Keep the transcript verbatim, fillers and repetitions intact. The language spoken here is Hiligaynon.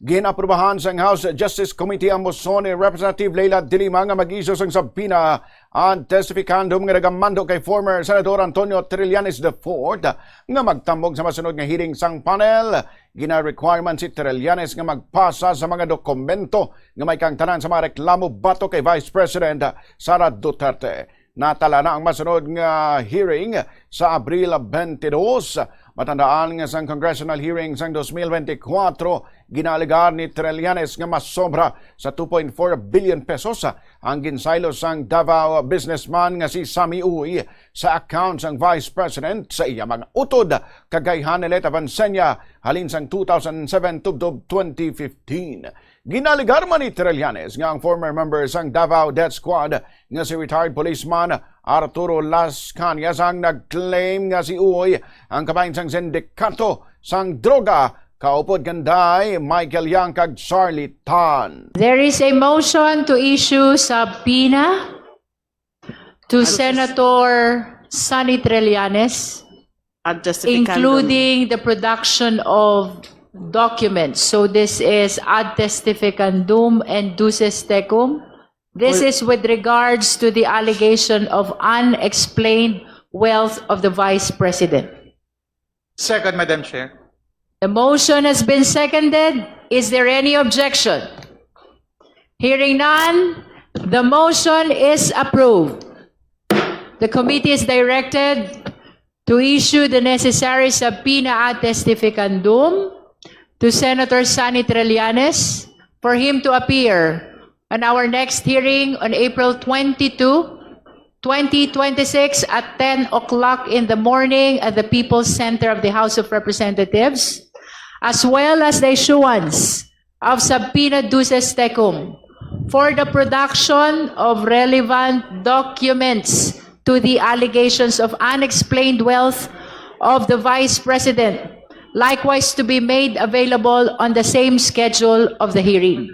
Ginaprubahan sang House Justice Committee ang motion ni Representative Leila de Lima nga mag-issue sang subpoena ad testificandum nga nagamando kay former Senador Antonio Trillanes the fourth nga magtambong sa masunod nga hearing sang panel. Gina-requirement si Trillanes nga magpasa sa mga dokumento nga may kaangtanan sa mga reklamo batok kay Vice President Sara Duterte. Natala na ang masunod nga hearing sa Abril twenty-two. Matandaan nga sang congressional hearing sang twenty twenty-four, ginaalegar ni Trillanes nga masobra sa two point four billion pesos ang ginsaylo sang Davao businessman nga si Sammy Uy sa account sang Vice President sa iya mga utod kag kay Haneleta Vansenia halin sang two thousand seven tubtob twenty fifteen. Ginaalegar man ni Trillanes nga ang former member sang Davao Death Squad nga si retired policeman Arturo Las Cañas ang nag-claim nga si Uy ang kabahin sang sindikato sang droga kaupod kanday Michael Yang kag Charlie Tan. There is a motion to issue subpoena to Senator Sonny Trillanes, Ad testificandum. Including the production of documents. So this is ad testificandum and duces tecum. This is with regards to the allegation of unexplained wealth of the Vice President. Second, Madam Chair. The motion has been seconded. Is there any objection? Hearing none, the motion is approved. The committee is directed to issue the necessary subpoena ad testificandum to Senator Sonny Trillanes for him to appear on our next hearing on April twenty-two, twenty twenty-six at ten o'clock in the morning at the People's Center of the House of Representatives, as well as the issuance of subpoena duces tecum for the production of relevant documents to the allegations of unexplained wealth of the Vice President, likewise to be made available on the same schedule of the hearing.